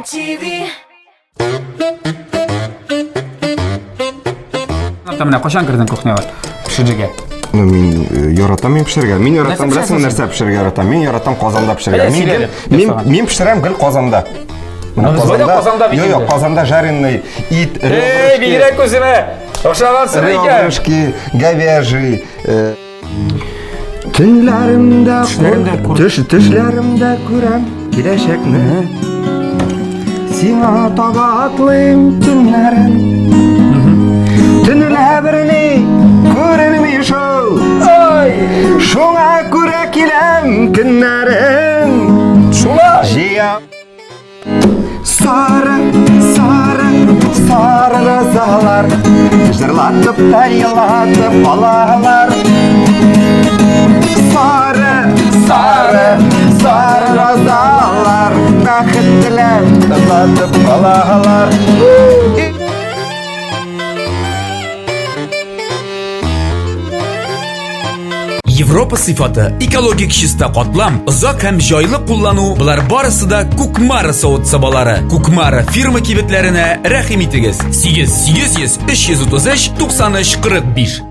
TV. Менә кайчан кердең кухняга? Пешерергә. Ну, мин э, яратам мин пешерергә. Мин яратам, Нәрсә беләсеңме, пешерәсең нәрсә пешерергә яратам? Мин яратам казанда пешерергә. Әйдә, Мин сөйлә гел, әле, я мин, сага. мин пешерәм гел казанда. Менә Ну, без бай да казанда бит Юк, юк, инде. казанда жареный ит, Эй, ребрышки, бигрәк үземә! Охшагансың икән. ребрышки, говяжий. э, Төннәремдә Төшләремдә күр- Төш, төшләремдә күрәм киләчәкне. Сиңа таба атлыйм төннәрен. Төнлә берни күренми шул. Ай! Шуңа күрә киләм көннәрен. Шулай! Җыям. Сары, сары, сары розалар Җырлатып та елатып алалар Сары, сары, сары розалар Бәхет теләп озатып алалар Европа сыйфаты, экологик чиста катлам, озак һәм җайлы куллану болар барысы да Кукмара савыт-сабалары. Кукмара фирма кибетләренә рәхим итегез. 8 800 333 93 45.